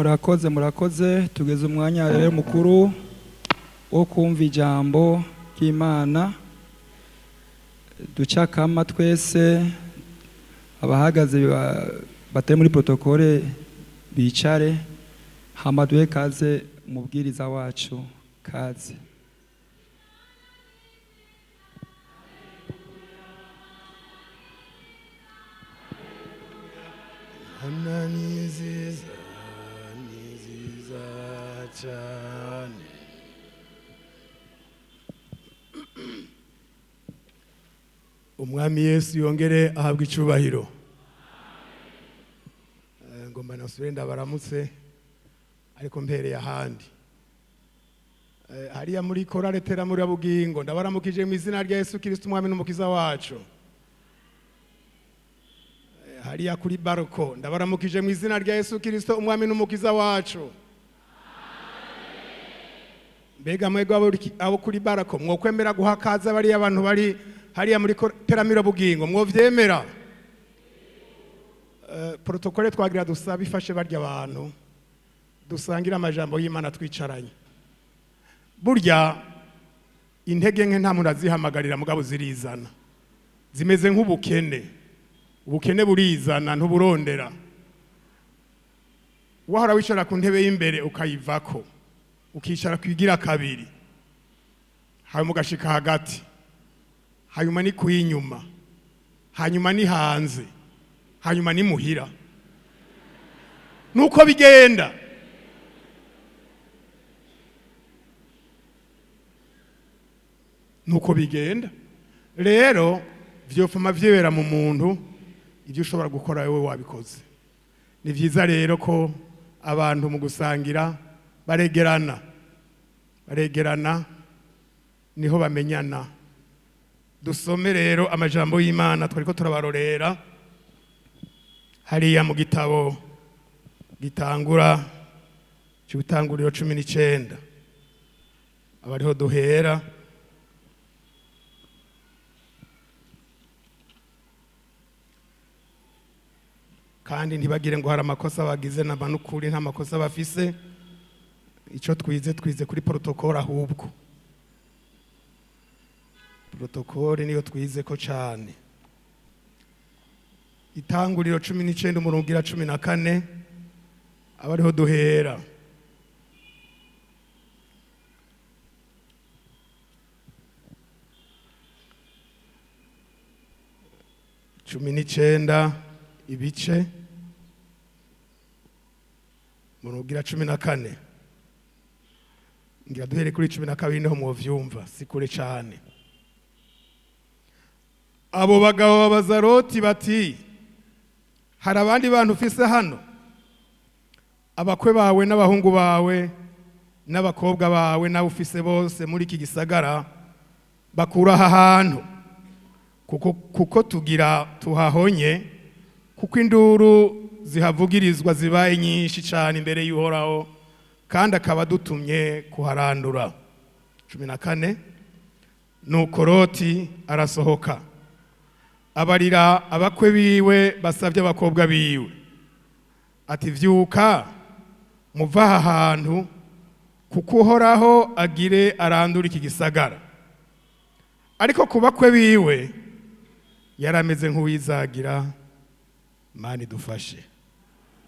Murakoze, murakoze. Tugeze umwanya rero mukuru wo kumva ijambo ry'Imana. Duca kama twese, abahagaze batari muri protokole bicare, hama duhe kaze umubwiriza wacu. Kaze. Hana ni nziza, ni nziza cyane. Umwami Yesu yongere ahabwe icubahiro. Ngomba nasubire ndabaramutse, ariko mpereye ahandi. Hariya muri korale Teramurabugingo, ndabaramukije mu izina rya Yesu Kristo Umwami n'Umukiza wacu. Hariya kuri baroko, ndabaramukije mu izina rya Yesu Kristo Umwami n'Umukiza wacu. Mbega mwebwe abo kuri barako mwokwemera guha kaze bariya abantu bari hariya muri Teramirabugingo, mwovyemera? Protokole twagira dusaba ifashe barya abantu dusangira amajambo y'Imana twicaranye. Burya intege nke nta muntu azihamagarira, mugabo zirizana, zimeze nk'ubukene. Ubukene burizana, ntuburondera. Wahora wicara ku ntebe y'imbere ukayivako, ukicara kwigira kabiri, hanyuma ugashika hagati, hanyuma ni kuyinyuma, hanyuma ni hanze, hanyuma ni muhira. Nuko bigenda. Nuko bigenda rero, vyofuma vyibera mu muntu. Ibyo ushobora gukora wewe wabikoze. Ni vyiza rero ko abantu mu gusangira baregerana, baregerana niho bamenyana. Dusome rero amajambo y'Imana twariko turabarorera hariya mu gitabo gitangura cy'Ubutanguriro 19, abariho duhera. Kandi ntibagire ngo hari amakosa bagize, namba n'ukuri nta makosa bafise. Ico twize, twize kuri protokole, ahubwo protokole niyo twize ko cane. Itanguriro 19, umurongo ugira 14, abariho duhera. 19 ibice, umurongo ugira 14. Ngira duhere kuri 12, niho mwovyumva, si kure cane. Abo bagabo babaza Loti bati: "Hari abandi bantu ufise hano? Abakwe bawe n'abahungu bawe n'abakobwa bawe n'abo ufise bose muri iki gisagara bakura aha hantu, kuko tugira tuhahonye, kuko induru zihavugirizwa zibaye nyinshi cyane imbere y'Uhoraho, kandi akaba adutumye kuharandura." 14. Nuko Loti arasohoka, abarira abakwe biwe basabye abakobwa biwe, ati: "Vyuka, muva aha hantu, kuko Uhoraho agire arandura iki gisagara." Ariko ku bakwe biwe yarameze nk'uwizagira. Mani dufashe.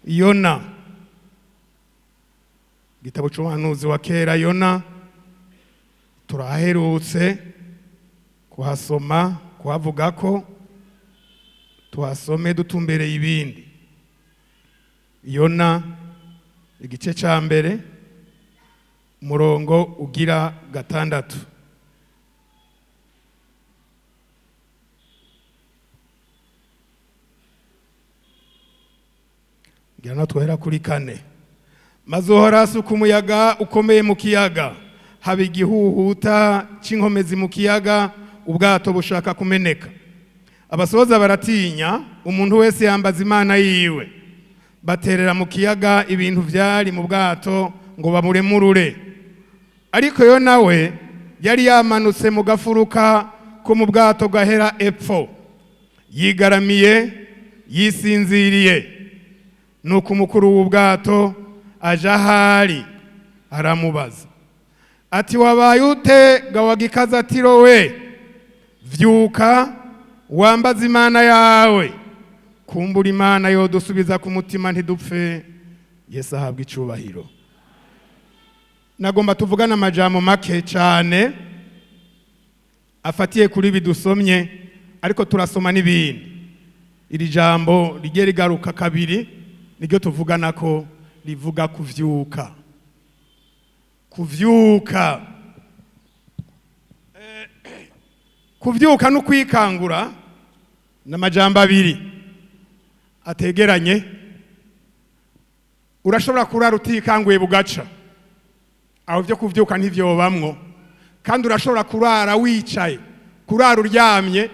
Yona, igitabo c'umuhanuzi wa kera Yona, turaherutse kuhasoma, kuhavuga ko tuhasome dutumbereye ibindi. Yona igice ca mbere, umurongo ugira 6. Ngira no twahera kuri 4. Maze Uhoraho asuka umuyaga ukomeye mu kiyaga, haba igihuhuta c'inkomezi mu kiyaga, ubwato bushaka kumeneka. Abasoza baratinya, umuntu wese yambaza imana yiwe. Baterera mu kiyaga ibintu vyari mu bwato ngo bamuremurure. Ariko yo nawe yari yamanutse mu gafuruka ko mu bwato gahera epfo, yigaramiye, yisinziriye. Nuko umukuru w'ubwato Aja ahari, aramubaza ati: "Wabaye ute ga wagikazatiro we? Vyuka, wambaze Imana yawe, kumbura Imana yodusubiza ku mutima ntidupfe." Yesu ahabwa icubahiro. Nagomba tuvugane amajambo make cyane afatiye kuri bidusomye, ariko turasoma n'ibindi. Iri jambo rigiye rigaruka kabiri niryo tuvugana ko rivuga kuvyuka. Kuvyuka, kuvyuka no kwikangura ni amajambo abiri ategeranye. Urashobora kurara utikanguye bugaca, aho byo kuvyuka ntivyobamwo. Kandi urashobora kurara wicaye, kurara uryamye,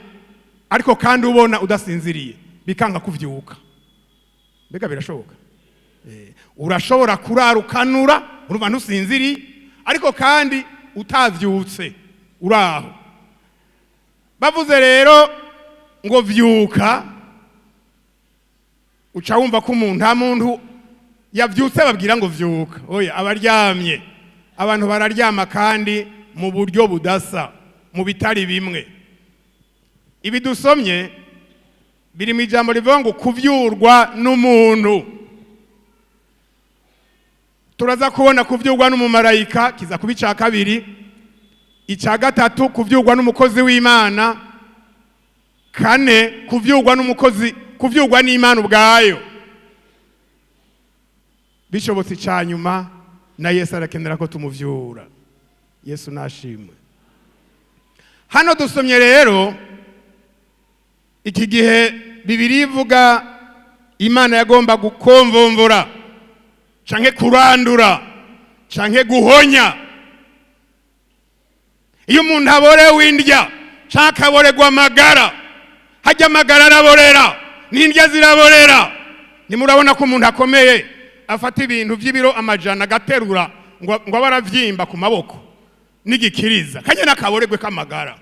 ariko kandi ubona udasinziriye, bikanga kuvyuka. Mbega birashoboka? Urashobora kurara ukanura, urumva ntusinziriye, ariko kandi utavyutse uraho. Bavuze rero ngo vyuka, uca wumva ko umuntu, nta muntu yavyutse babwira ngo vyuka. Oya, abaryamye. Abantu bararyama kandi mu buryo budasa, mu bitari bimwe. Ibi dusomye biri mu ijambo rivuga ngo kuvyurwa n'umuntu. Turaza kubona kuvyurwa n'umumarayika, kiza kuba icya kabiri. Icya gatatu, kuvyurwa n'umukozi w'Imana. Kane, kuvyurwa n'umukozi, kuvyurwa n'Imana ubwayo. Bishobotse, icya nyuma, na Yesu arakenera ko tumuvyura. Yesu nashimwe. Hano dusomye rero iki gihe Bibiri ivuga Imana yagomba gukomvomvora canke kurandura canke guhonya. Iyo umuntu aborewe indya canke akaborerwa amagara, hajya amagara araborera n'indya ziraborera. Nimurabona ko umuntu akomeye afata ibintu by'ibiro amajana agaterura ngo abe aravyimba ku maboko n'igikiriza kanye n'akaboregwe k'amagara.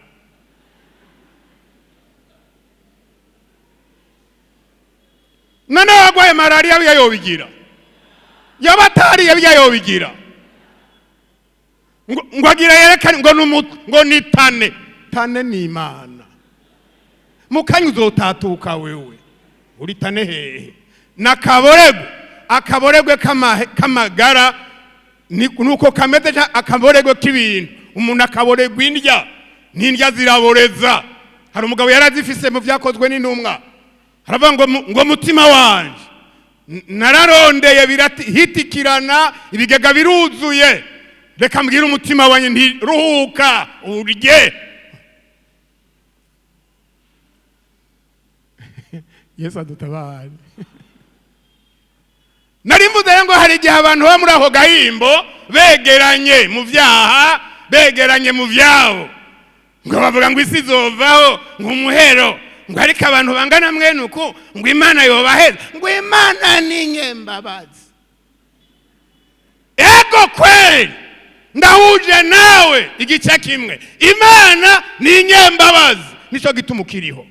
None wagwaye malariya biya yobigira, yaba atariye biya yobigira, ngo agira yerekane ngo n'umutwe ngo ni tane tane ni Imana. Mukanya uzotatuka wewe uri tane hehe? Nakaboregwe, akaboregwe k'amagara nuko kameze, akaboregwe k'ibintu. Umuntu akaboregwa indya n'indya ziraboreza. Hari umugabo yarazifise mu Vyakozwe n'Intumwa, haravuga ngo mutima wanje, nararondeye birahitikirana, ibigega biruzuye, reka mbwire umutima wanje nti ruhuka urye. Yesu adutabare. Nari mvuze ngo hari igihe abantu baba muri ako gahimbo begeranye mu vyaha, begeranye mu vyabo, ngo bavuga ngo isi izovaho, ngo umuhero, ngo ariko abantu bangana mwene uku, ngo Imana yobaheza, ngo Imana ni nyembabazi. Ego kweli, ndahuje nawe igice kimwe. Imana ni nyembabazi, nico gituma ukiriho.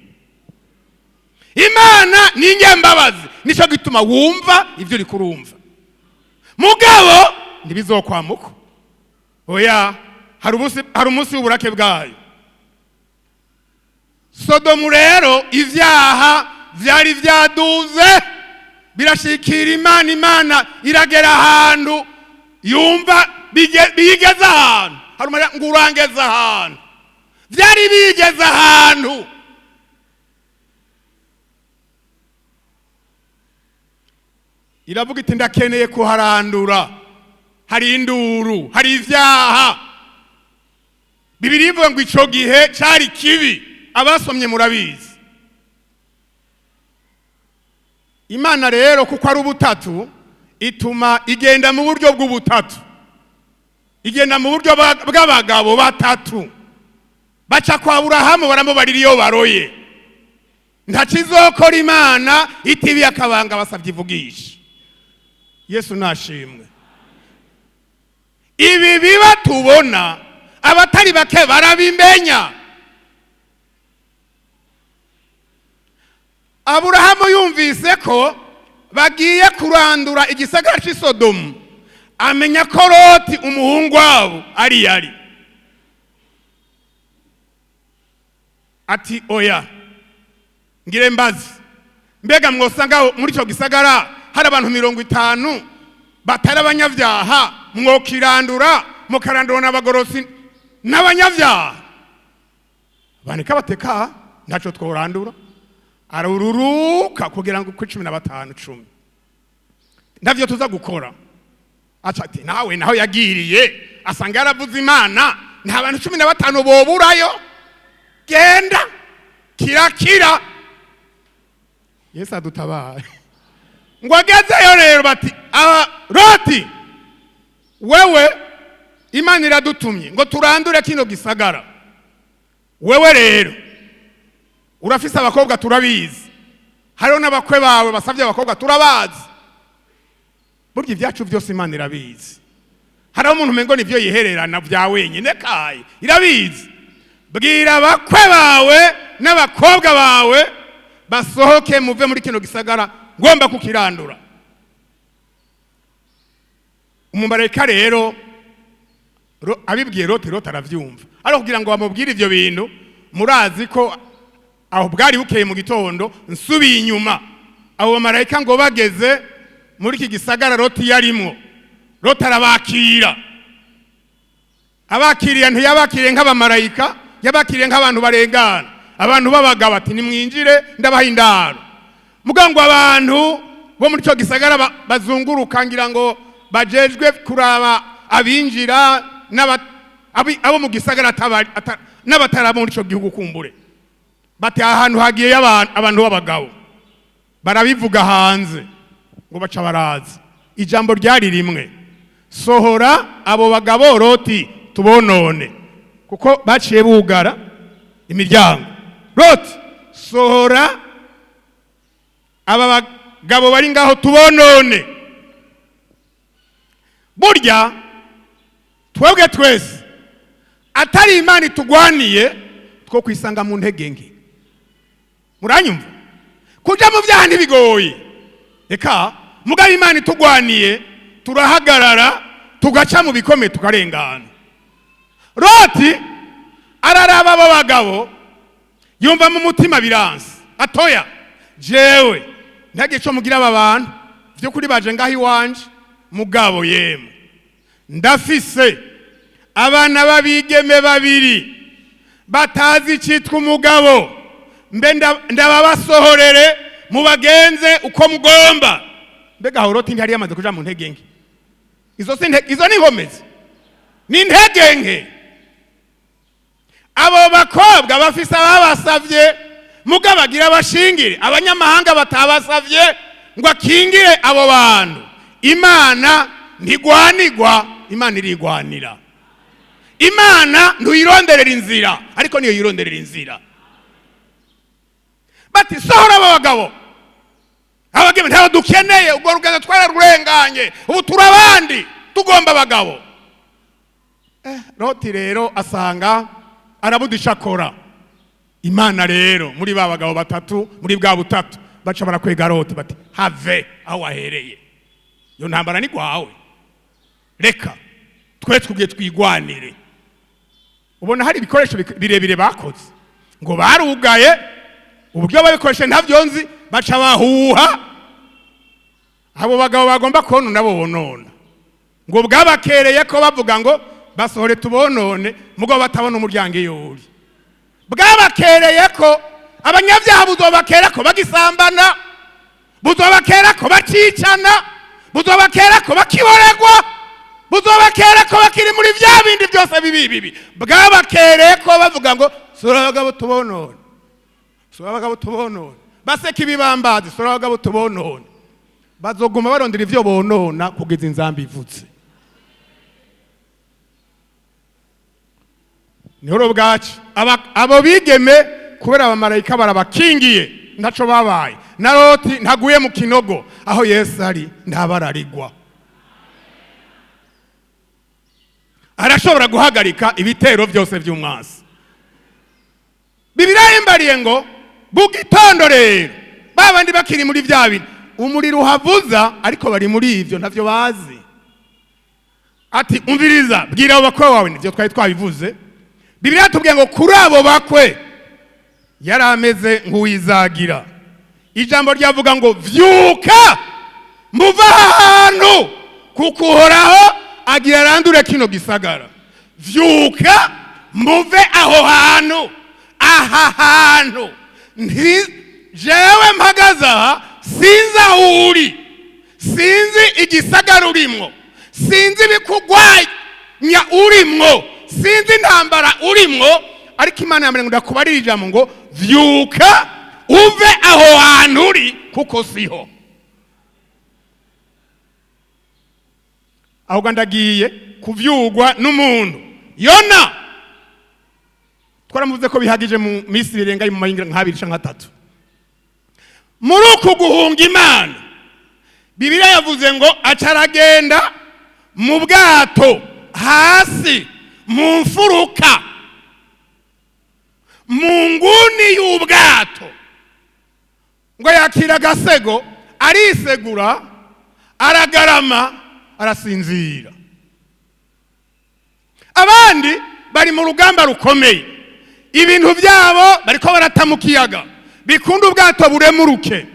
Imana ni nyembabazi, nico gituma wumva ivyo uri kurumva. Mugabo ntibizokwamuka. Oya, hari umunsi w'uburake bwayo. Sodomu rero ivyaha vyari vyaduze birashikira Imana. Imana iragera ahantu yumva bigeze ahantu. Hari umuntu ngo urangeze ahantu, vyari bigeze ahantu. Iravuga iti ndakeneye kuharandura, hari induru, hari ivyaha. Bibiri ivuga ngo ico gihe cari kibi, abasomye murabizi. Imana rero kuko ari ubutatu, ituma igenda mu buryo bw'ubutatu, igenda mu buryo bw'abagabo batatu. Baca kwa Aburahamu baramubarira iyo baroye. Ntakizokora Imana itibiye akabanga basabye ivugisha. Yesu nashimwe. Ibi biba tubona abatari bake barabimenya. Aburahamu yumvise ko bagiye kurandura igisagara cy'i Sodomu. Amenya ko Loti umuhungu wabo ari yari. Ati oya, ngire mbazi, mbega mwosanga muri icyo gisagara hari abantu 50 batari abanyabyaha, mwokirandura mukarandura n'abagorosi n'abanyabyaha? Bandika bateka ntacyo tworandura. Arururuka kugira ngo ku 15 10 ndavyo tuza gukora. Aca ati nawe naho yagiriye asanga yaravuze Imana, nta bantu 15 boburayo. Genda kirakira, Yesu adutabare. Ngo agezeyo rero bati aba Loti, wewe Imana iradutumye ngo turandure kino gisagara. Wewe rero urafise abakobwa turabizi, hariho n'abakwe bawe basavye abakobwa turabazi. Burya ibyacu byose Imana irabizi. Hariho umuntu umengo nivyo yihererana vya wenyine, kaye irabizi. Bwira abakwe bawe n'abakobwa bawe basohoke muve muri kino gisagara, ngomba kukirandura. Umumarayika rero abibwiye Loti, Loti aravyumva. Ariko kugira ngo bamubwire ivyo bintu, murazi ko aho bwari bukeye mu gitondo, nsubiye inyuma, abo bamarayika ngo bageze muri iki gisagara Loti yarimwo, Loti arabakira. Abakiriye ntiyabakiriye nk'abamarayika, yabakiriye nk'abantu barengana, abantu b'abagabo. Ati nimwinjire ndabaha indaro. Muga ngo abantu bo muri ico gisagara bazunguruka, ngira ngo bajejwe kuraba abinjira abo mu gisagara n'abataraba muri ico gihugu, kumbure bati ahantu hagiye abantu b'abagabo, barabivuga hanze ngo baca baraza. Ijambo ryari rimwe: sohora abo bagabo Loti tubonone, kuko baciye bugara imiryango. Loti, sohora aba bagabo bari ngaho tubonone. Burya twebwe twese atari Imana itugwaniye two kwisanga mu ntege nke. Muranyumva? Kuja mu byaha ntibigoye, eka mugabo Imana itugwaniye turahagarara, tugaca mu bikomeye, tukarengana. Loti araraba abo bagabo, yumva mu mutima biranse. Atoya, jewe ntagire ico mugira aba bantu, vy'ukuri baje ngaho iwanje, mugabo yemwe ndafise abana b'abigeme babiri batazi icitwa umugabo, mbe ndababasohorere mubagenze uko mugomba. Mbega aho Loti ntiyari yamaze kuja mu ntege nke? Izo si izo ni inkomezi, ni intege nke. Abo bakobwa bafise ababasavye, mugabo bagira bashingire abanyamahanga batabasavye ngo akingire abo bantu. Imana ntigwanigwa, Imana irigwanira. Imana ntuyironderera inzira, ariko niyo yironderera inzira. Bati sohora abo bagabo, abageme ntabwo dukeneye, ubwo rugendo twararurenganye, ubu turi abandi, tugomba abagabo. Loti rero asanga arabudisha akora. Imana rero muri ba bagabo batatu, muri bwa butatu, baca barakwega Loti bati have aho wahereye, iyo ntambara ni gwawe, reka twe tugiye twigwanire. Ubona hari ibikoresho birebire bakoze ngo barugaye, uburyo babikoreshe ntavyo nzi, baca bahuha abo bagabo bagomba konona bo bonona. Ngo bwabakereye ko bavuga ngo basohore tubonone, mugabo batabona umuryango iyo uri. Bwabakereye ko abanyabyaha buzobakera ko bagisambana, buzobakera ko bakicana, buzobakera ko bakiboregwa, buzobakera ko bakiri muri vya bindi byose bibi bibi. Bwabakereye ko bavuga ngo sora abagabo tubonone, sora abagabo tubonone, baseka ibibambazi, sora abagabo tubonone. Bazoguma barondera ivyo bonona kugeza inzambi ivutse. Niho bwaci abo bigeme kubera abamarayika barabakingiye ntaco babaye. Na Loti ntaguye mu kinogo, aho Yesu ari ntabararigwa. Arashobora guhagarika ibitero byose by'umwansi. Bibiliya imbariye ngo bugitondo rero babandi bakiri muri bya bintu, umuriro uhavuza, ariko bari muri ivyo ntavyo bazi. Ati umviriza, bwira abo bakwe wawe. Nivyo twari twabivuze. Bibiliya tubwiye ngo kuri abo bakwe yari ameze nk'uwizagira. Ijambo ryavuga ngo vyuka muva aha hantu, kuko Uhoraho agira arandure kino gisagara. Vyuka muve aho hantu, aha hantu nti jewe mpagaze aha, sinzi aho uri, sinzi igisagara urimwo, sinzi ibikugwanya urimwo, sinzi intambara urimwo, ariko Imana yambere ngo ndakubarira ijambo ngo vyuka uve aho hantu uri, kuko siho. Ahubwo ndagiye kuvyugwa n'umuntu Yona. Twaramuvuze ko bihagije mu minsi birenga mu mayinga nk'abiri canke atatu. Muri uku guhunga Imana, Bibiliya yavuze ngo acaragenda mu bwato hasi mu mfuruka, mu nguni y'ubwato, ngo yakira agasego, arisegura, aragarama, arasinzira. Abandi bari mu rugamba rukomeye, ibintu byabo bariko barata mu kiyaga, bikunda ubwato buremuruke.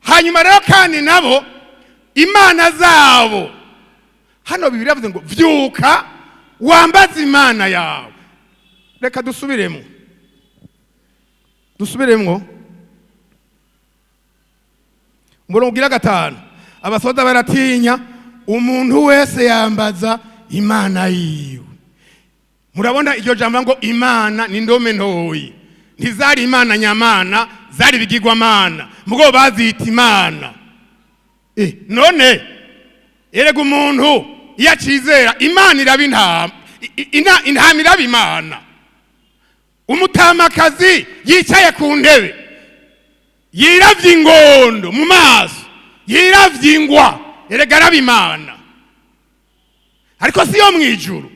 Hanyuma rero kandi nabo imana zabo, hano Bibiliya yavuze ngo vyuka wambaze imana yawe. Reka dusubiremo, dusubiremo umurongo ugira 5. Abasoda baratinya, umuntu wese yambaza imana yiwe. Murabona iryo jambo ngo imana ni ndome ntoyi, ntizari imana nyamana, zari ibigirwamana, mugo bazita imana. None erega umuntu iyo acizera imana iraba intama, intama iraba imana. Umutamakazi yicaye ku ntebe yiravye ingondo mu maso, yiravye ingwa, erega araba imana, ariko si yo mwijuru.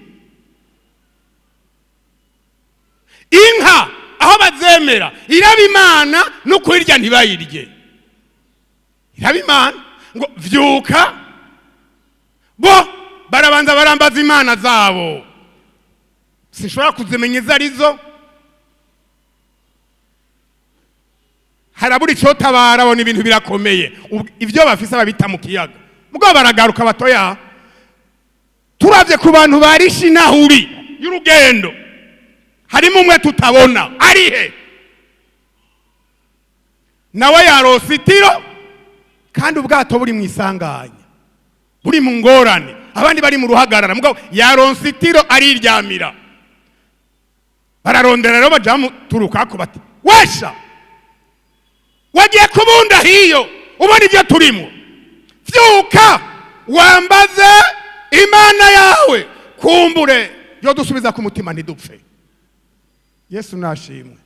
Inka aho bazemera iraba imana, no kuyirya ntibayirye, iraba imana. Ngo vyuka, bo barabanza barambaza imana zabo, sinshobora kuzimenya izo arizo. Harabura icotabara, bona ibintu birakomeye, ivyo bafise babita mu kiyaga, mugabo baragaruka batoya. Turavye ku bantu barisha inahuri y'urugendo, harimo umwe tutabona arihe, nawe yarose itiro, kandi ubwato buri mu isanganya, buri mu ngorane, abandi bari mu ruhagarara, mugabo yaronse itiro ariryamira. Bararondera rero baja bamuturukako bati wesha wagiye kubunda hiyo ubona ibyo turimo, vyuka wambaze imana yawe, kumbure yo dusubiza ku mutima ntidupfe. Yesu nashimwe.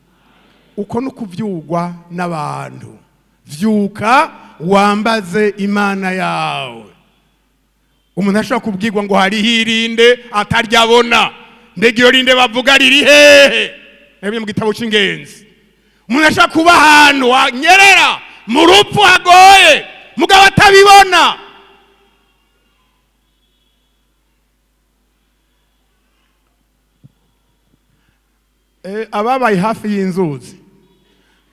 Uko nukuvyugwa n'abantu, vyuka wambaze imana yawe. Umuntu ashobora kubwirwa ngo hari hirinde ataryabona, mbega iyo rinde bavuga riri hehe? Nabyo mu gitabo c'ingenzi. Umuntu ashobora kuba ahantu hanyerera mu rupfu hagoye, mugabo atabibona. Ababaye hafi y'inzuzi,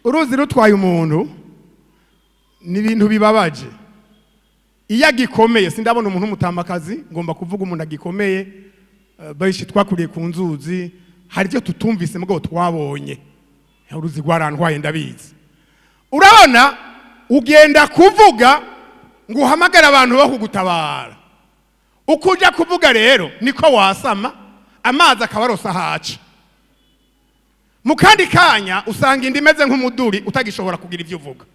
uruzi rutwaye umuntu ni ibintu bibabaje. Iyo agikomeye, sindabona umuntu w'umutamakazi, ngomba kuvuga umuntu agikomeye, benshi twakuriye ku nzuzi, hari ibyo tutumvise mugabo twabonye. Uruzi rwarantwaye ndabizi. Urabona ugenda kuvuga ngo uhamagare abantu bo kugutabara, uko ujya kuvuga rero niko wasama, amazi akabarosa haca. Mu kandi kanya usanga indi imeze nk'umuduri, utagishobora kugira ibyo uvuga.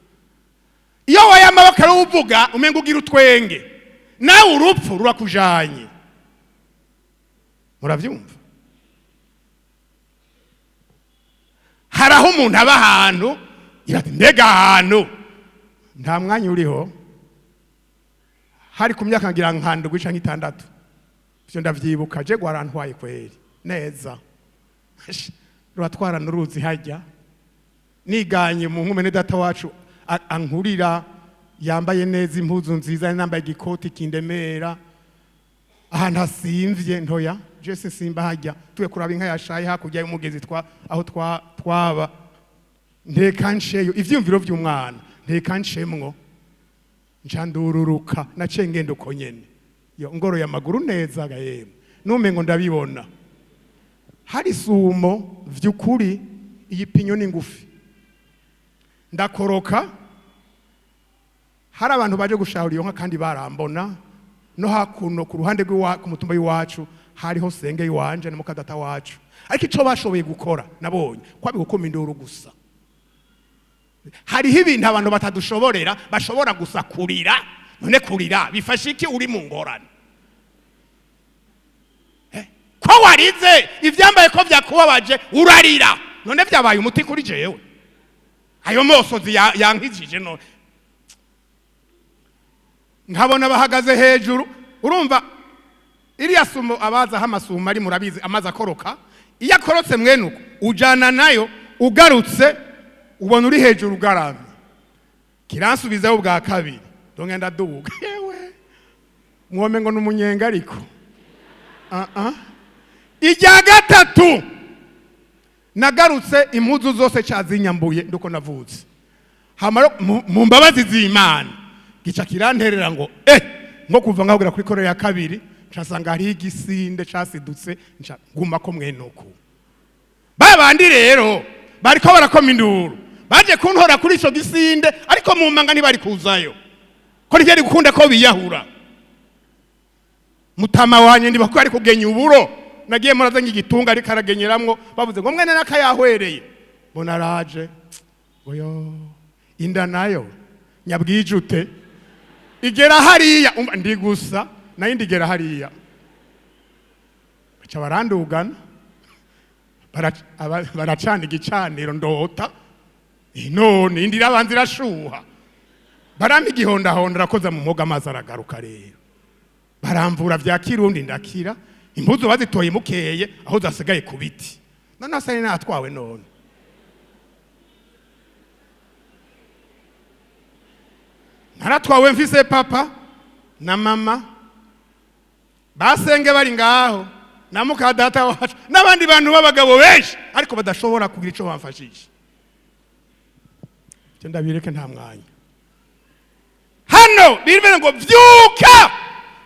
Iyo waye amaboko ari uvuga umenga ugira utwenge, nawe urupfu rurakujanye. Muravyumva? Hari aho umuntu aba ahantu ati mbega ahantu nta mwanya uriho. Hari ku myaka ngira nkandwi canke 6, ivyo ndavyibuka, je rwarantwaye kweri neza, ruratwara n'uruzi hajya. Niganye mu nkume ne data wacu ankurira, yambaye neza impuzu nziza, nambaye igikoti kindemera, Ahantu hasimvye ntoya jese simba hajya tuye kuraba inka yashaye hakurya y'umugezi twa aho twaba nteka nsheyo ivyumviro vy'umwana nteka nshemwo nca ndururuka naciye ngenda uko nyene yo ngoroye amaguru neza ga yemwe numengo ndabibona hari sumo vy'ukuri iyi pinyo ni ngufi ndakoroka hari abantu baje gushahura iyo nka kandi barambona no hakuno ku ruhande rw'iwa ku mutumba w'iwacu hariho senge iwanje na mukadata wacu ariko ico bashoboye gukora nabonye kwabi gukoma induru gusa. Hariho ibintu abantu batadushoborera bashobora gusa kurira. None kurira bifasha iki uri mu ngorane? Ko warize ivyambaye ko vyakubabaje urarira, none vyabaye umuti kuri jewe? Ayo mosozi yankijije none nkabona bahagaze hejuru. Urumva iriya sumo abaza amasuma ari murabizi amazi akoroka, iyo akorotse mwene uko ujana nayo ugarutse ubona uri hejuru ugaramye. Kiransubizayo bwa kabiri ndongera ndaduga yewe mwome ngo n'umunyenga ariko Irya gatatu nagarutse impuzu zose cazinyambuye nduko navutse. Hamara mu mbabazi z'Imana gica kiranterera ngo nko kuva ngahogera kuri korera ya kabiri ncasanga hari igisinde casidutse nca nguma ko mwene uko. Babandi rero bariko barakoma induru baje kuntora kuri ico gisinde ariko mu manga ntibari kuzayo ko ntivyari gukunda ko biyahura. Mutama wanye ndibako ari kugenya uburo nagiye muraza ngigitunga ariko aragenyeramwo bavuze ngo mwene nakayahwereye mbona araje ngo yo inda nayo nyabwijute igera hariya ndi gusa nayo ndigera hariya baca barandugana baracana igicaniro ndota none indi irabanza irashuha barampa igihondahonda rakoza mu muhogo amazi aragaruka rero baramvura vya kirundi ndakira impuzu bazitoye mukeye aho zasigaye ku biti none asa natwawe none naratwawe mfise papa na mama basenge bari ngaho na mukadata wacu n'abandi bantu b'abagabo benshi ariko badashobora kugira ico bamfashije. Cyo ndabireke nta mwanya. Hano birivene ngo vyuka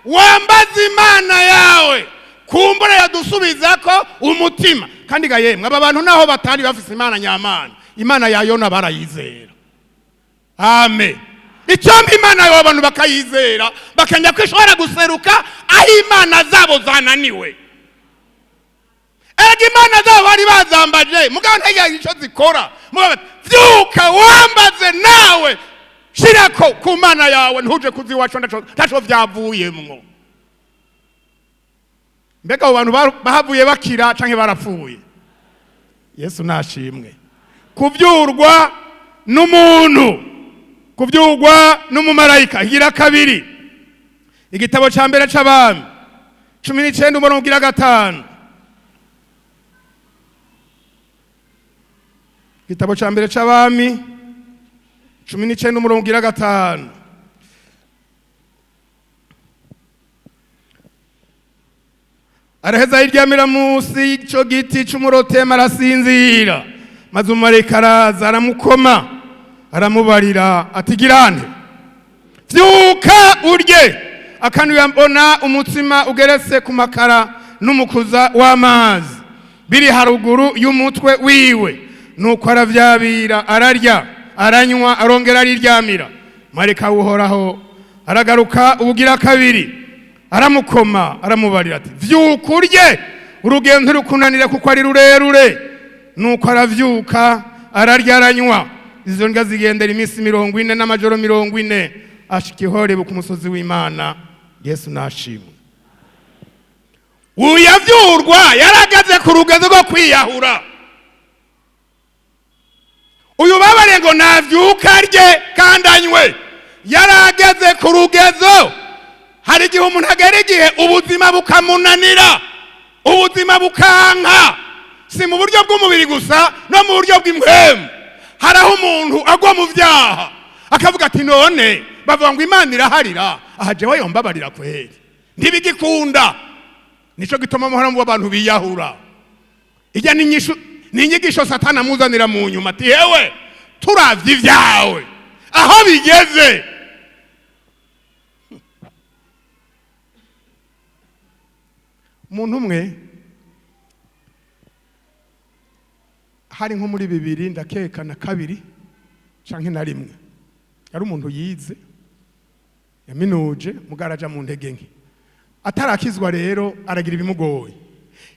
wambaze Imana yawe kumbura yadusubizako umutima. Kandi ga yemwe aba bantu naho batari bafise Imana nyamana, Imana ya Yona barayizera. Amen. Icyo Imana yawe abantu bakayizera bakanya ko ishobora guseruka aho Imana zabo zananiwe. Ega Imana zabo bari bazambaje mugabo ntagira ico zikora. Mugabo vyuka wambaze nawe shirako ku Mana yawe ntuje kuziwacu ntaco vyavuyemwo. Mbega abo bantu bahavuye bakira canke barapfuye? Yesu nashimwe. Kuvyurwa n'umuntu, kuvyurwa n'umumarayika. Igira kabiri igitabo ca mbere c'abami 19 umurongo ugira 5. Igitabo ca mbere c'abami 19 umurongo ugira 5. Araheza yiryamira munsi y'ico giti c'umurotema arasinzira, maze umumarayika araza aramukoma aramubarira ati girane vyuka urye. Akanuye mbona umutsima ugeretse ku makara n'umukuza w'amazi biri haruguru y'umutwe wiwe. Nuko aravyabira ararya aranywa arongera ariryamira. Marayika w'Uhoraho aragaruka ubugira kabiri aramukoma aramubarira ati vyuka urye, urugendo rukunanira kuko ari rurerure. Nuko aravyuka ararya aranywa. Izo ndya zigendera iminsi 40 n'amajoro 40 ashika i Horebu ku musozi w'Imana. Yesu nashimwe. Uyavyurwa yaragaze ku rugezo rwo kwiyahura. Uyu babare ngo navyuka arye kandi anywe, yarageze ku rugezo. Hari igihe umuntu agera igihe ubuzima bukamunanira, ubuzima bukanka, si mu buryo bw'umubiri gusa no mu buryo bw'impwemu. Hari aho umuntu agwa mu vyaha akavuga ati none bavuga ngo Imana iraharira, aha jewe yombabarira kweri, Ntibigikunda. Nico gituma muhora mu abantu biyahura. Ijya ni inyishu, ni inyigisho Satani amuzanira mu nyuma, ati: "Hewe, turavye ibyawe aho bigeze." Umuntu umwe, hari nko muri bibiri, ndakeka na kabiri canke na rimwe, yari umuntu yize, yaminuje, mugaraja mu ntege nke, atarakizwa. Rero aragira ibimugoye.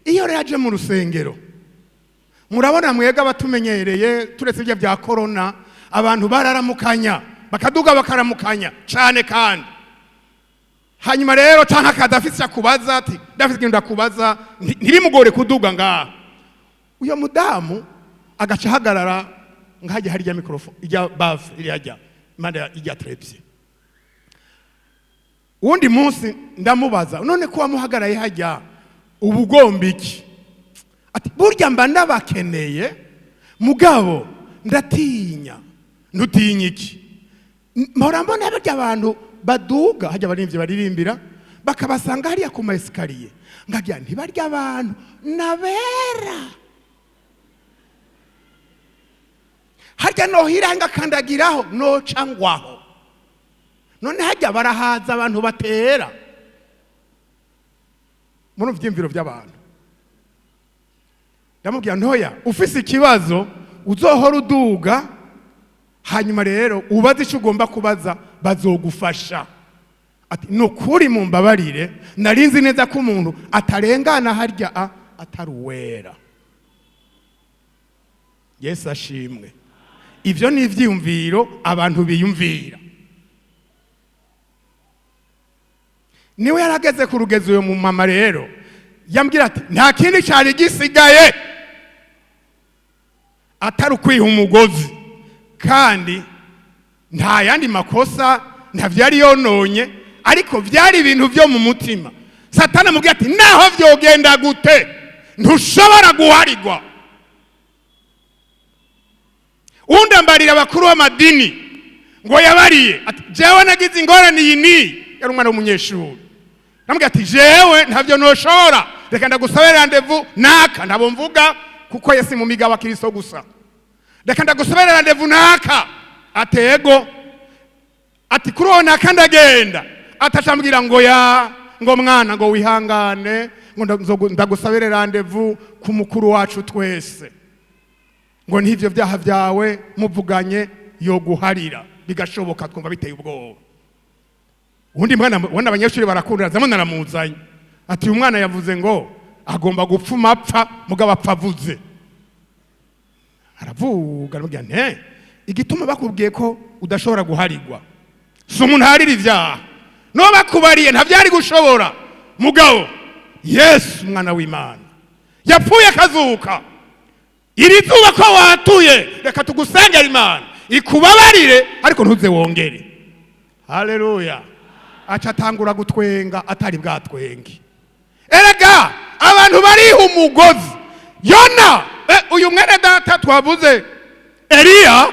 Iyo rero aje mu rusengero, murabona mwega abatumenyereye, turetse ibyo bya korona, abantu bararamukanya, bakaduga bakaramukanya cane. Kandi hanyuma rero canke akaza afise icyo akubaza, ati: "Ndafise ikintu ndakubaza." Ntibimugore kuduga ngaha. Uyo mudamu agaca ahagarara nkajya harya microphone ijya baffle iri hajya impande ijya trépied. Uwundi munsi ndamubaza: "None ko wamuhagaraye hajya, uba ugomba iki?" Ati: "Burya mba ndabakeneye, mugabo ndatinya." "Ntutinya iki?" "Mpora mbona barya abantu baduga hajya, abaririmbyi baririmbira, bakabasanga hariya ku ma escaliers, nkagira ntibarya abantu nabera harya nohira ngakandagiraho noca ngwaho. None hajya barahaza abantu batera." Muri vyiyumviro by'abantu, ndamubwira: "Ntoya, ufise ikibazo uzohora uduga, hanyuma rero ubaze icyo ugomba kubaza, bazogufasha." Ati: "Ni ukuri mumbabarire, nari nzi neza ko umuntu atarengana harya a atari uwera." Yesu ashimwe. Ibyo ni ibyiyumviro abantu biyumvira. Niwe yarageze ku rugezo. Uyu mumama rero yambwira ati: "Nta kindi cyari gisigaye atari ukwiha umugozi." Kandi nta yandi makosa, nta byari yononye, ariko byari ibintu byo mu mutima. Satani amubwira ati: "Naho byogenda gute, ntushobora guharigwa." Undi ambarira abakuru b'amadini ngo yabariye, ati: "Jewe nagize ingorane iyi n'iyi." Yari umwana w'umunyeshuri. Namubwira ati: "Jewe ntabyo noshobora, reka ndagusabe rendez-vous naka." Ntabo mvuga kuko yesi mu migabo akiriso gusa. "Reka ndagusabe rendez-vous naka." Atego ati: "Kuri uwo naka ndagenda." Atacambwira ngo: "Ya, ngo mwana, ngo wihangane, ngo ndagusabire rendez-vous ku mukuru wacu twese, ngo n'ivyo byaha byawe muvuganye yoguharira, bigashoboka." Twumva biteye ubwoba. Uwundi mwana, ubona abanyeshuri barakundana, zamo naramuzanye, ati: "Uyu mwana yavuze ngo agomba gupfuma apfa, mugabo apfa avuze." Aravuga, aramubwira: "Nte igituma bakubwiye ko udashobora guharigwa, si umuntu aharira ibyaha, no bakubariye ntabyari gushobora. Mugabo Yesu umwana w'Imana yapfuye akazuka, iri zuba ko watuye, reka tugusengera Imana ikubabarire, ariko ntuze wongere." Haleluya. Aca atangura gutwenga atari bwatwenge. Erega abantu bariha umugozi. Yona, uyu mwene data twavuze Eliya,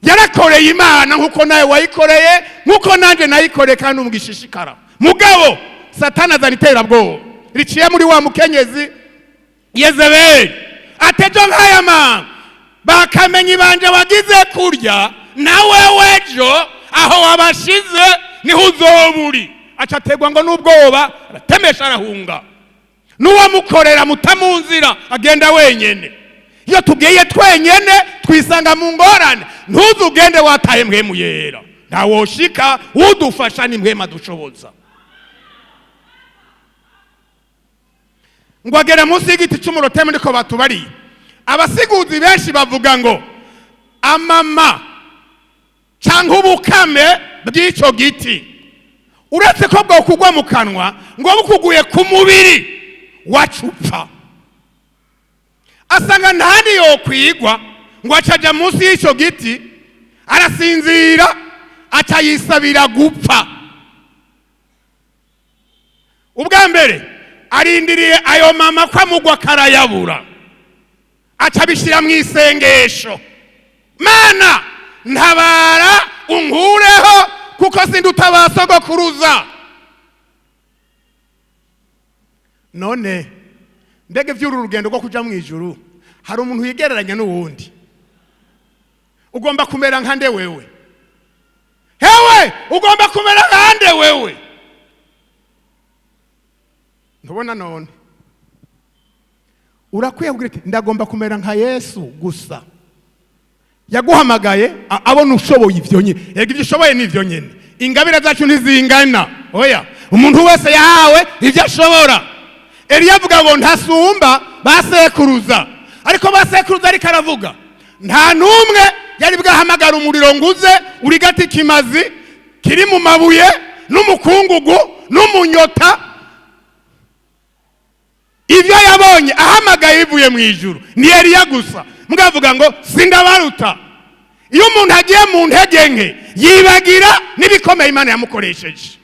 yarakoreye Imana nkuko nawe wayikoreye, nkuko nanjye nayikoreye, kandi umugishishikara. Mugabo Satani azana iterabwoba riciye muri wa mukenyezi Yezebeli, atejo nk'aya manga bakamenya ibanje wagize kurya, nawe wejo aho wabashize niho uzoba uri. Aca ategwa ngo n'ubwoba, aratemesha, arahunga n'uwamukorera mutamunzira, agenda wenyene. Iyo tugiye twenyene twisanga mu ngorane. Ntuze ugende wataye Mpwemu Yera, ntawoshika. Udufasha ni Mpwemu adushoboza. Ngo agera munsi y'igiti cy'umurotemu, niko batubariye. Abasiguzi benshi bavuga ngo amama cyangwa ubukame bw'icyo giti, uretse ko bwokugwa mu kanwa, ngo bukuguye ku mubiri wacupfa. Asanga ntandi yokwigwa, ngo acaja munsi y'icyo giti arasinzira, aca yisabira gupfa. Ubwa mbere arindiriye ayo mama ko amugwa karayabura, aca abishyira mu isengesho: "Mana, ntabara unkureho, kuko sindi utabasogokuruza." None mbega ivy'uru rugendo rwo kuja mu ijuru, hari umuntu yigereranya n'uwundi? Ugomba kumera nka nde wewe? Hewe, ugomba kumera nka nde wewe? Ntubona none urakwiye kugira uti: "Ndagomba kumera nka Yesu gusa." Yaguhamagaye abona ushoboye ivyo nyine. Yego, ibyo ushoboye ni ivyo nyine. Ingabire zacu ntizingana, oya. Umuntu wese yahawe ibyo ashobora. Eliya avuga ngo ntasumba basekuruza, ariko basekuruza ariko aravuga nta n'umwe yari bwahamagara umuriro ngo uze urigata ikimazi kiri mu mabuye n'umukungugu n'umunyota. Ibyo yabonye ahamagaye bivuye mu ijuru ni Eliya gusa. Mwavuga ngo sindabaruta. Iyo umuntu agiye mu ntege nke, yibagira n'ibikomeye Imana yamukoresheje.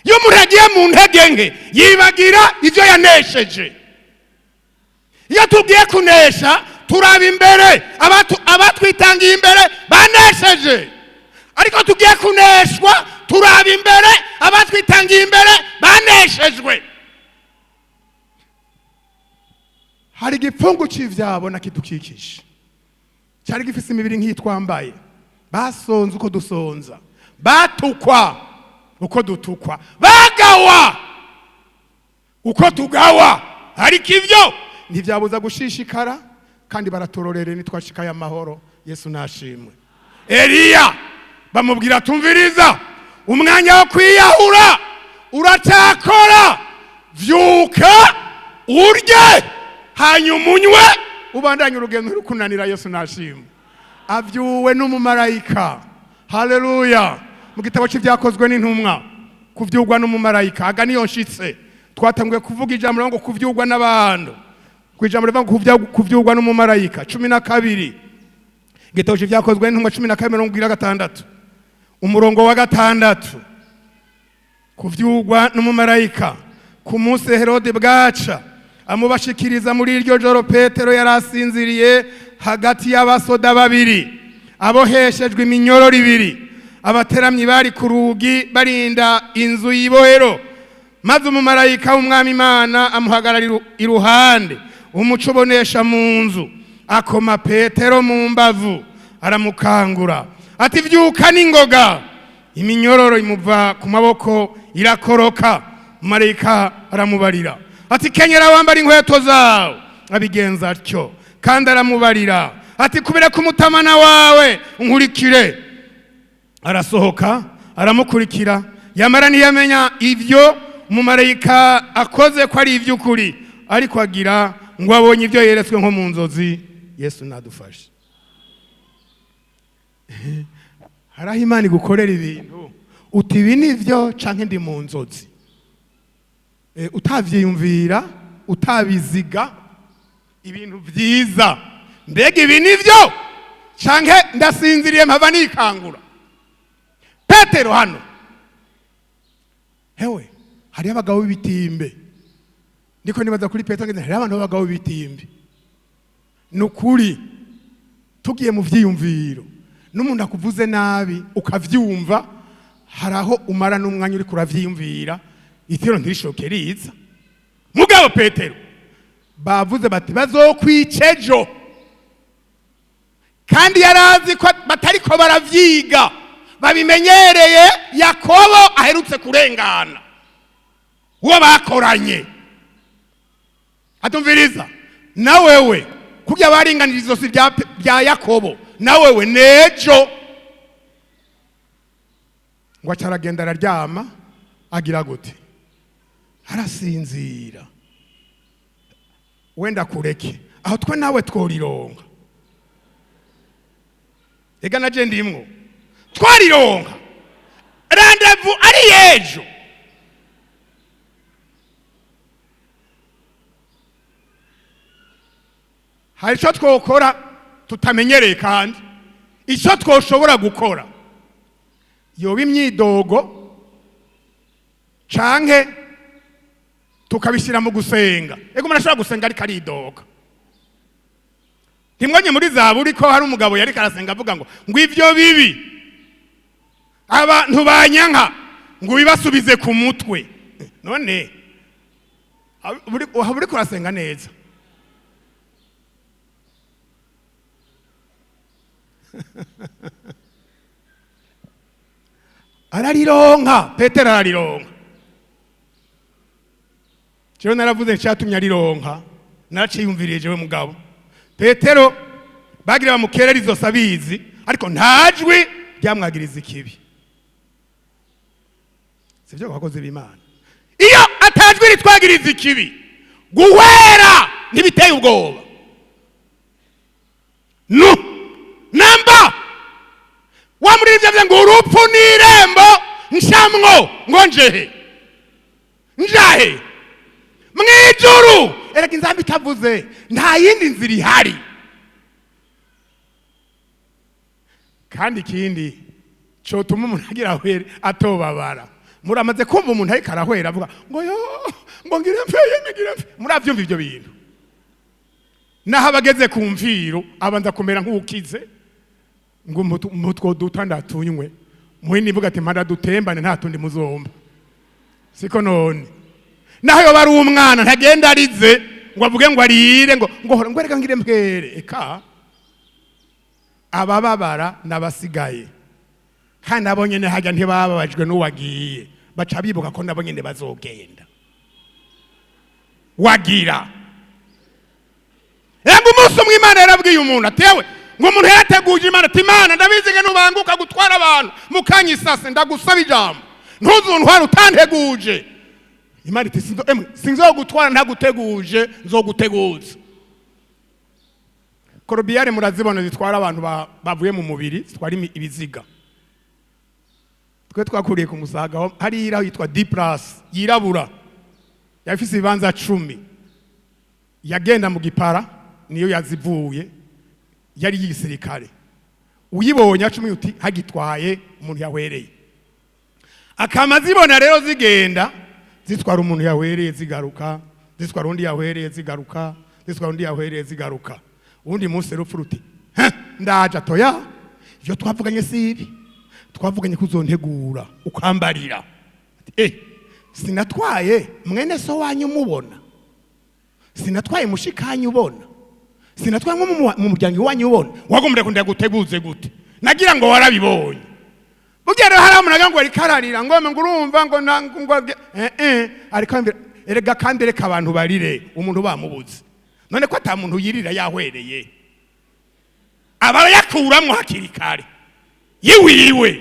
Iyo umuntu agiye mu ntege nke, yibagira ibyo yanesheje. Iyo tugiye kunesha, turaba imbere abatwitangiye imbere banesheje, ariko tugiye kuneshwa, turaba imbere abatwitangiye imbere baneshejwe. Hari igipfungu cy'ivyabona kidukikije, cyari gifise imibiri nk'iyi twambaye. Basonze uko dusonza, batukwa uko dutukwa, bagawa uko tugawa, ariko ibyo ntibyabuza gushishikara, kandi baratororere nitwashikaye amahoro. Yesu nashimwe. Eliya bamubwira: "Tumviriza, umwanya wo kwiyahura uracyakora. Vyuka urye, hanyuma unywe, ubandanye urugendo uri kunanira." Yesu nashimwe. Avyuwe n'umumarayika. Haleluya! Mu gitabo cy'Ibyakozwe n'Intumwa, kuvyugwa n'umumarayika aga niyo nshitse. Twatanguye kuvuga ijambo ngo kuvyugwa n'abantu, ku ijambo rivuga ngo kuvyugwa n'umumarayika, 12, igitabo cy'Ibyakozwe n'Intumwa 12, 26, umurongo wa 6. Kuvyugwa n'umumarayika. Ku munsi Herode bwaca amubashikiriza, muri iryo joro Petero yari asinziriye hagati y'abasoda babiri, aboheshejwe iminyororo ibiri. Abateramyi bari ku rugi barinda inzu y'ibohero. Maze umumarayika w'Umwami Imana amuhagarara iruhande, umuco ubonesha mu nzu, akoma Petero mu mbavu, aramukangura ati: "Vyuka n'ingoga." Iminyororo imuva ku maboko irakoroka. Marayika aramubarira ati: "Kenyera, wambara inkweto zawe." Abigenza atyo. Kandi aramubarira ati: "Kubera ko umutamana wawe, unkurikire." Arasohoka aramukurikira, yamara ntiyamenya ibyo umumarayika akoze ko ari iby'ukuri, ariko agira ngo abonye ibyo yeretswe nko mu nzozi. Yesu nadufashe. Hari aho Imana igukorera ibintu uti: "Ibi ni byo canke ndi mu nzozi?" Utavyiyumvira, utabiziga ibintu vyiza. Mbega ibi ni byo canke ndasinziriye mpava nikangura? Petero hano, hewe, hariho abagabo b'ibitimbe. Ndiko nibaza kuri Petero ngeze, hariho abantu b'abagabo b'ibitimbe. Ni ukuri, tugiye mu vyiyumviro, n'umuntu akuvuze nabi ukavyumva, hari aho umara n'umwanya uriko uravyiyumvira, itiro ntirishoke riza. Mugabo Petero bavuze bati: "Bazokwica ejo," kandi yarazi ko batariko baravyiga, babimenyereye. Yakobo aherutse kurengana, uwo bakoranye, atumviriza na wewe kurya baringanira izosi rya Yakobo, na wewe nejo. Ngo aca aragenda araryama, agira gute? Arasinzira. Wenda kureke aho twe nawe tworironka. Ega naje ndimwo, twarironka rendez-vous ari yejo. Hari icyo twokora tutamenyereye, kandi icyo twoshobora gukora yoba imyidogo canke tukabishyira mu gusenga. Ego, umuntu ashobora gusenga ariko aridoga. Ntimwonye muri Zaburi ko hari umugabo yariko arasenga avuga ngo ivyo bibi abantu banyanka, ngo bibasubize ku mutwe? None Uri kurasenga neza. Ararironka, Petero ararironka. Jewe naravuze icyatumye arironka, naraciyumviriye jewe mugabo. Petero bagira bamukerera izo sabizi, ariko nta jwi ryamwagiriza ikibi. Sivyo bakozi b'Imana. Iyo atajwi ritwagiriza ikibi, guhwera ntibiteye ubwoba. No namba wa muri ivyo vyo ngo urupfu n'irembo nshamwo ngo njehe njahe mwijuru. Erega inzambi itavuze nta yindi nzira ihari. Kandi ikindi cotuma umuntu agira ahwere atobabara, muramaze kumva umuntu ariko arahwera avuga ngo yo ngo ngire mfe yemwe ngire mfe. Muravyumva ivyo bintu? Naho abageze ku mviro abanza kumera nk'ukize ngo mutwo dutandatunywe muhini ivuga ati mpanda dutembane nta tundi muzomba. Siko none naho yoba ari umwana ntagenda arize ngo avuge ngo arire ngo ngo ngo reka ngire mpwere. Eka abababara nabasigaye kandi nabo nyene hajya ntibababajwe n'uwagiye, baca bibuka ko nabo nyene bazogenda. Wagira ngo umunsi umwe Imana yarabwiye umuntu atewe ngo umuntu yarateguje Imana ati Imana ndabizi ngo nubanguka gutwara abantu mukanyisase ndagusaba ijambo ntuzuntware utanteguje. Imana iti sinzogutwara ntaguteguje, nzoguteguza. Korobiyare murazibona zitwara abantu bavuye mu mubiri, zitwara ibiziga. Twe twakuriye ku Musaga hari iraho yitwa D plus yirabura, yafise ibibanza 10, yagenda mu gipara niyo yazivuye, yari y'igisirikare. Uyibonye acumi uti hagitwaye umuntu yahwereye. Akama zibona rero zigenda zitwara umuntu yahwereye zigaruka, zitwara undi yahwereye zigaruka, zitwara undi yahwereye zigaruka. Undi munsi rupfu ruti ndaje atoya, ivyo twavuganye si ibi, twavuganye kuzontegura ukambarira. Sinatwaye mwene so wanyu mubona, sinatwaye mushikanyu ubona, sinatwaye mu muryango wanyu ubona, wagombye kunda guteguze gute? Nagira ngo warabibonye. Burya rero hari umuntu ngo arikararira ngo ngo urumva ngo ngo ariko erega kandi reka abantu barire umuntu bamubuze. None ko ata muntu yirira yahwereye, aba yakuramwo hakiri kare yiwiwe.